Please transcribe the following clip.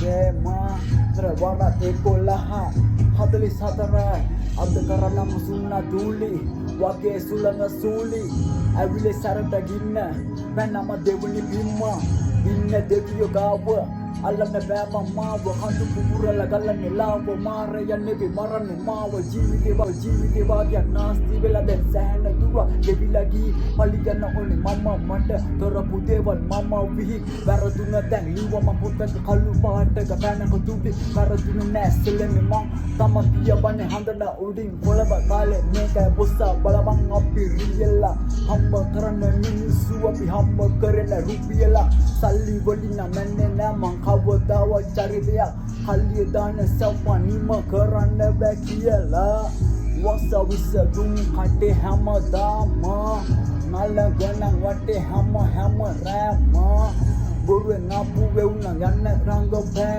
සෑම වරක් 11:44යි. අද කරනම සුන්න දූලි වගේ සුළඟ සූලි ඇවිලේ සැරට ගින්න පැනම දෙවනි බිම්ම ඉන්න දෙවියෝ ගාව අල්ලන්න බෑ බං මාව. කඳු පුපුරලා ගලන්නේ ලාව. මාරය නෙවෙයි මරන්නේ මාව. ජීවිතේ වා ජීවිතේ වාගයක් නාස්ති වෙලා දැන් සෑහෙන දුරක් ගෙවිලා ගිහින් පලි යන්න ඕනේ මම. මට කරපු දේවල් මම විහි වැරදුන දැන් ලිව්ව මං පොතක කළු පාටක පැනක තුඩි. වැරදුන නෑ සෙල්ලෙන්නේ මං තම පියවන්නේ හඳට උඩින්. කොළඹ කාලේ මේකයි බොස්සා. බලපන් අපි රියල්ලා හම්බ කරන්න මිනිස්සු, අපි හම්බ කරන රුපියලා. සල්ලි වලින් නම් මැන්නේ නෑ මං කවදාවත්. චරිතයක් කල්ලිය දාන සප නිම කරන්න බෑ කියලා. වස විස දුම් කටේ හැමදාම නල ගණන් වටේ හැම හැම රෑම බොරුවෙන් ආපු වෙවුන යන්න රංග.